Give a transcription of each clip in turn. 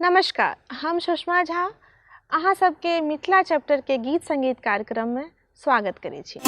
नमस्कार, हम सुषमा झा अहाँ सबके मिथिला चैप्टर के गीत संगीत कार्यक्रम में स्वागत करै छी।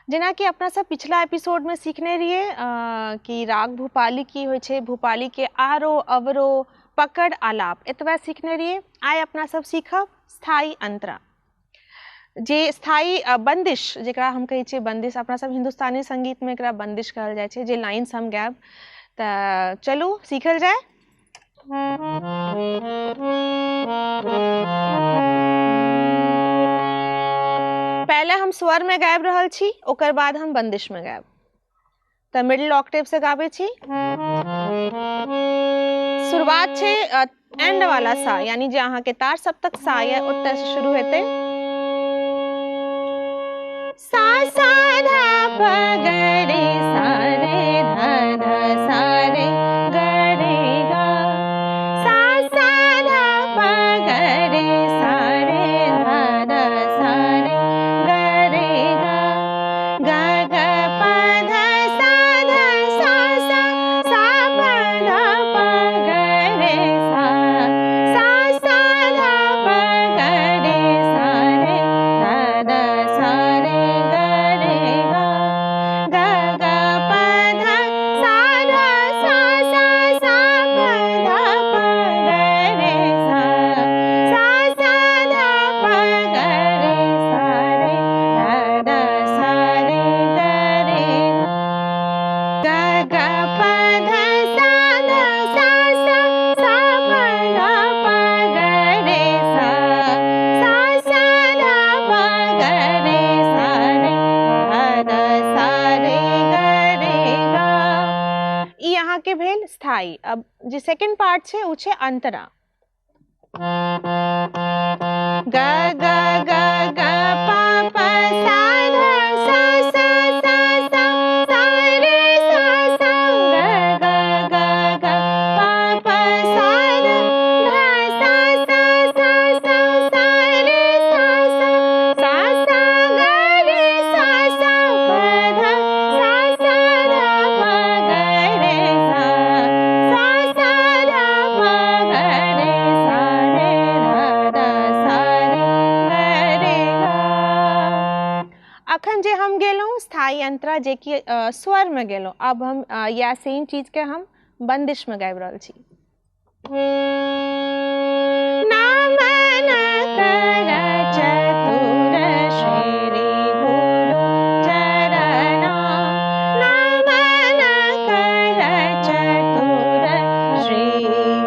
जेनाकि अपना सब पिछला एपिसोडमे सीखने रहियै कि राग भूपाली की होइ छै, भूपालीके आरो अवरो पकड़ आलाप एतबा सीखने रहियै। आइ अपना सब सीखब स्थायी अंतरा, जे स्थायी बंदिश जकरा हम कहै छियै बंदिश, अपना सब हिंदुस्तानी संगीतमे एकरा बंदिश कहल जाइ छै, जे लाइन्स हम गायब। तऽ चलू सीखल जाय। पहले हम स्वर में गाबि रहल छी, ओकर बाद हम बंदिश में गायब। तऽ मिडिल ऑक्टेव से गाबै छी। शुरुआत छै एंड वाला सा, यानी जे अहाँके तार सप्तक सा यऽ ओतय से शुरू हेतै। सा सा धा प ग रे सा रे धा धा सा रे ग रे गा। सा सा धा प ग रे सा रे धा धा सा रे ग रे गा। ग ग प ध सा ध सा सा सा प ध प ग रे सा। सा सा ध प ग रे सा रे ध ध सा रे ग रे गा। ग ग प ध सा ध सा सा सा प ध प ग रे सा। सा सा ध प ग रे सा रे ध ध सा रे ग रे गा। ग ग प ध सा ध सा सा सा प ध प ग रे सा। सा सा ध प ग रे सा रे ध ध सा रे ग रे गा। ई अहाँके भेल स्थायी। अब जे सेकंड पार्ट छै ओ छै अंतरा। ग ग ग ग प प सा ध सा सा सा सा सा रे सा सा ग ग ग ग प प सा ध ध सा सा सा सा सा रे सा सा सा सा ग रे सा सा प ध सा सा ध प ग रे सा। सा सा ध प ग रे सा रे ध ध सा रे ग रे गा। अखन जे हम गेलहुँ स्थायी अंतरा, जे कि स्वर में गेलहुँ, अब हम इएह सेम चीज के हम बंदिश में गाबि रहल छी। नमन कर चतुर श्री गुरु चरणा, नमन कर चतुर श्री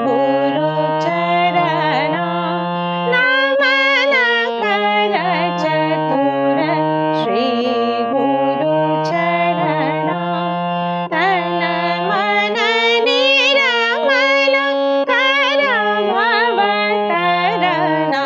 गुरु चरणा, नमन कर चतुर श्री गुरु चरणा। तन मन निर्मल कर भव तरना,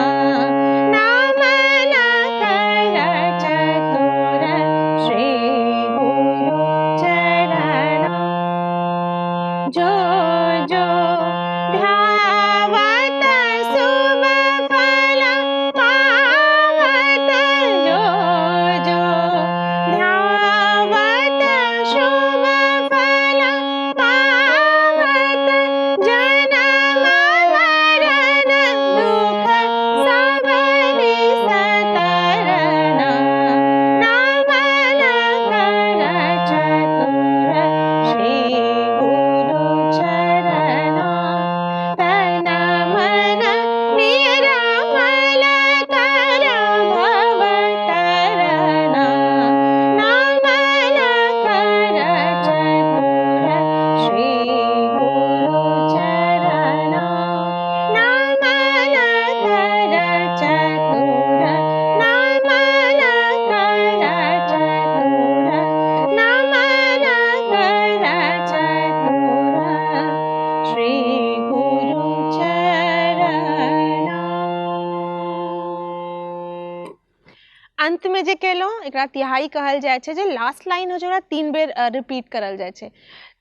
अंतमे जे केलहुँ एकरा तिहाई कहल जाइ छै, जे लास्ट लाइन होइ छै ओकरा 3 बेर रिपीट करल जाइ छै।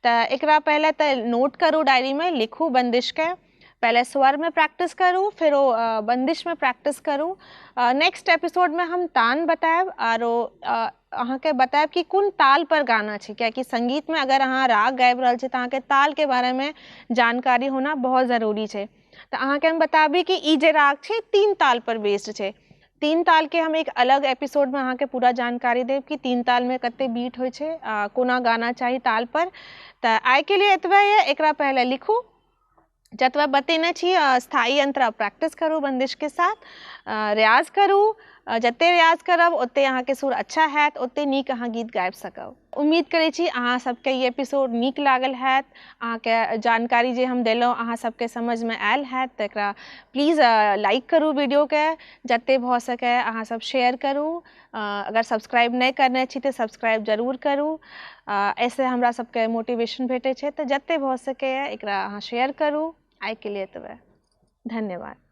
तऽ एकरा पहिले तऽ नोट करू, डायरीमे लिखू बंदिशके, पहिले स्वरमे प्रैक्टिस करू, फेर ओ बंदिशमे प्रैक्टिस करू। नेक्स्ट एपिसोडमे हम तान बतायब आरो अहाँके बतायब कि कोन ताल पर गाना छै, कियाकि संगीतमे अगर अहाँ राग गाबि रहल छी तऽ अहाँके तालके बारेमे जानकारी होना बहुत जरूरी छै। तऽ अहाँके हम बताबी कि ई जे राग छै 3 ताल पर बेस्ड छै। 3 तालके हम एक अलग एपिसोडमे अहाँके पूरा जानकारी देब कि 3 तालमे कते बीट होइ छै, कोना गाना चाही ताल पर। तऽ आइके लिए एतबे यऽ। एकरा पहिले लिखू, जतबा बतेने छी स्थायी अंतरा प्रैक्टिस करू बंदिशके साथ, रियाज करू। जते रियाज करब ओते अहाँके सुर अच्छा हैत, ओते नीक अहाँ गीत गाबि सकब। उम्मीद करै छी अहाँ सबके ई एपिसोड नीक लागल हैत, अहाँके जानकारी जे हम देलहुँ अहाँ सबके समझमे आयल हैत। तऽ एकरा प्लीज लाइक करू वीडियोके, जते भऽ सकै अहाँ सब शेयर करू। अगर सब्सक्राइब नहि करने छी तऽ सब्सक्राइब जरूर करू, एहिसँ हमरा सबके मोटिवेशन भेटै छै। तऽ जते भऽ सकैए एकरा अहाँ शेयर करू। आइके लिए एतबे, धन्यवाद।